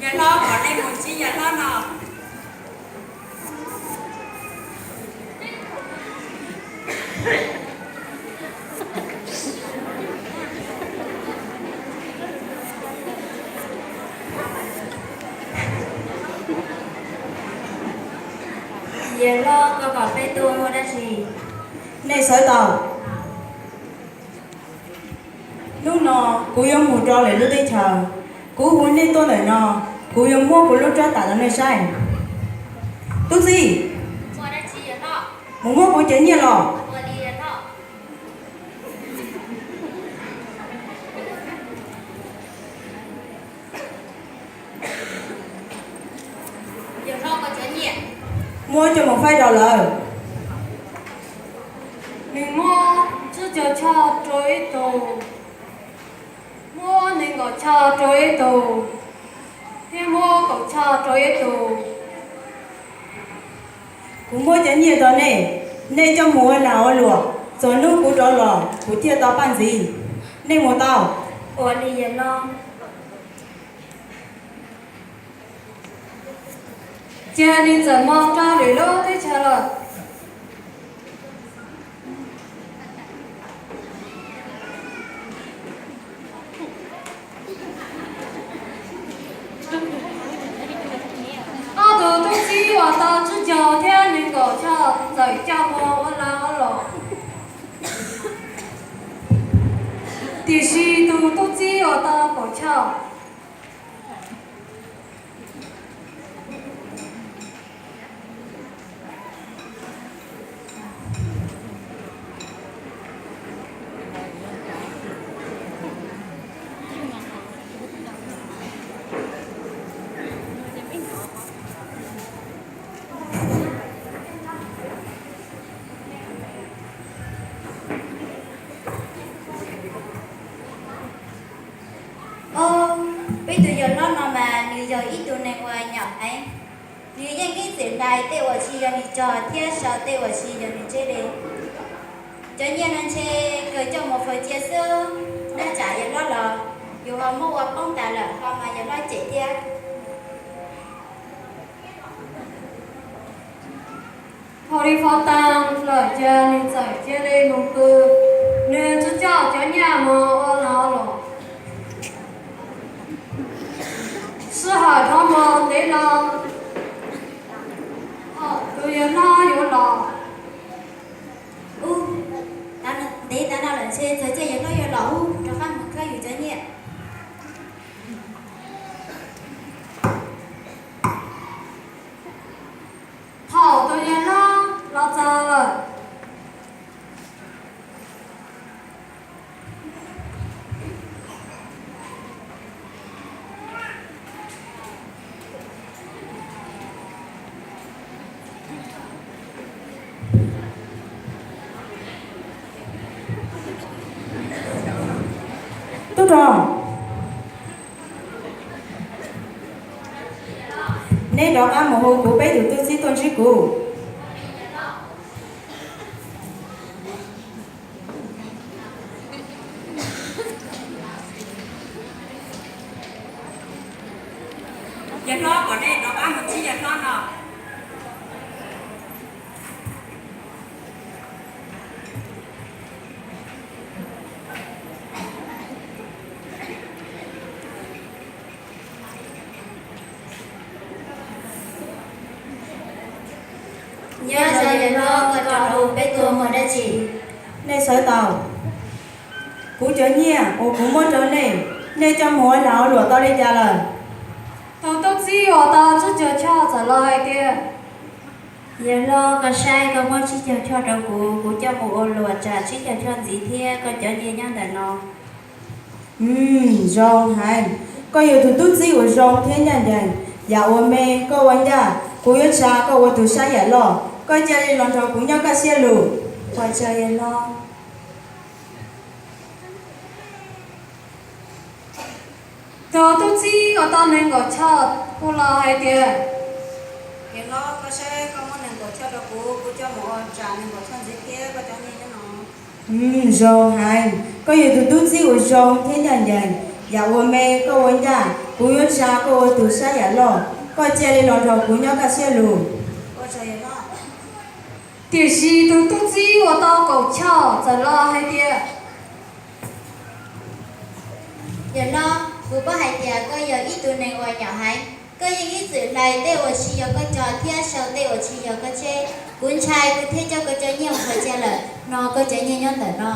Yawg hlob, kom nej mus ntsib yawg hlob no. Yawg hlob, koj kom peb tuaj muaj dab tsi? Nej sawv tau. Hnub no kuv yuav mus rau lwm lub teb chaws. Kuv hu nej tuaj ntawm no, kuv yuav muab kuv lub rab tam rau nej saib. Tub txib, mus muab kuv cov nyiaj los. Muab coj mus faib rau lawv. Nws muab tsib caug choj rau ib tug, muab nees nkaum choj rau ib tug, thiab muab kaum choj rau ib tug. Kuv muab cov nyiaj rau nej, nej coj mus ua lag ua luam, txog hnub kuv rov los kuv thiaj tau paj ntxiv. Nej mus tau. Ua li yawg hlob. Ces nws txawm mus rau lwm lub teb chaws lawm. Ob tug tub txib uas tau tsib caug thiab nees nkaum choj txawm coj mus ua lag ua luam. Tiam sis tus tub txib uas tau kaum choj Au, peb tus yawg hlob no mas nws yog ib tug neeg uas nyom heev. Nws yeej ib txwm hlais tej uas tsis yog nws cog thiab sau tej uas tsis yog nws tseb li. Cov nyiaj no ntshe kawg coj mus faus cia xwb, nyob tsam yawg hlob los yus ho muab ua poob tas lawm ho mas yawg hlob cem thiab. Thaum nws faus tas lawm ces nws txawm cia li mus pw, nws tsis coj cov nyiaj mus ua lag ua luam. Sij hawm dhau mus ntev los, tus yawg hlob yuav los. Ub, ntev tas no lawm ntshe txog caij yawg hlob yuav los ub, rov qab mus khawb yus cov nyiaj. Thaum tus yawg hlob los txog lawm, tub rog, neb rov qab mus hu kuv peb tus tub txib tuaj ntsib kuv. Yawg hlob, kom nej rov qab mus ntsib yawg hlob no. Nyob zoo yawg hlob, koj rov hu peb tuaj muaj dab tsi? Nej sawv tau. Kuv cov nyiaj uas kuv muab rau nej, nej coj mus ua lag ua luam tau li cas lawm? Tus tub txib uas tau tsib caug choj txawm los hais tias, yawg hlob, koj saib, koj muab tsib caug choj rau kuv, kuv coj mus ua luam tsam tsib caug choj ntxiv thiab, koj cov nyiaj nyob ntawm no. Zoo heev, koj yog tus tub txib uas zoo thiab ncaj ncees. Yam uas me koj ua ncaj, kuv yuav tsa koj ua tus saib yam loj. Koj cia li los nrog kuv nyob kaj siab lug. Ua tsaug yawg hlob. Tus tub txib uas tau nees nkaum choj kuj los hais tias, yawg hlob, koj saib, koj muab nees nkaum choj rau kuv, kuv coj mus ua tsam nees nkaum choj ntxiv thiab, koj cov nyiaj nyob no. Zoo heev, koj yog tus tub txib uas zoo thiab ncaj ncees. Yam ua me koj ua ncaj, kuv yuav tsa koj ua tus saib yam loj, koj cia li los nrog kuv nyob kaj siab lug. Tiam sis tus tub txib uas tau kaum choj txawm los hais tias, Yawm hlob, kuv paub hais tias koj yog ib tug neeg uas nyom heev. Koj yeej ib txwm hlais tej uas tsis yog koj cog thiab sau tej uas tsis yog koj tseb. Kuv ntshai kuv thiaj coj koj cov nyiaj mus kho cia lawm, no koj cov nyiaj nyob ntawm no.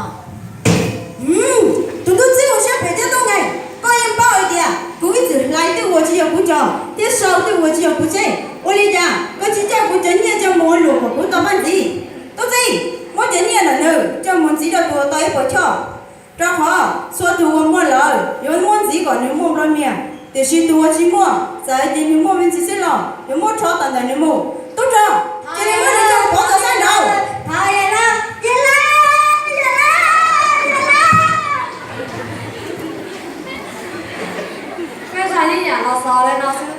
Tus tub txib ua siab phem thiab tub nkeeg, koj yeej paub hais tias kuv ib txwm hlais tej uas tsis yog kuv cog thiab sau tej uas tsis yog kuv tseb. Ua li cas koj tsis coj kuv cov nyiaj coj mus ua luam kom kuv tau paj ntxiv? Tub txib, muab cov nyiaj ntawm nws coj mus ntxiv rau tus uas tau ib puas choj, rau qhov txhua tus uas muaj lawm yuav muab ntxiv kom nws muaj nplua mias, tiam sis tus uas tsis muaj, txawm hais tias nws muaj me ntsis xwb los yuav muab rho tawm ntawm nws mus. Tub rog, cia li muab nws coj pov tau sab nraud. Peb zaj ib yam los xaus li no xwb.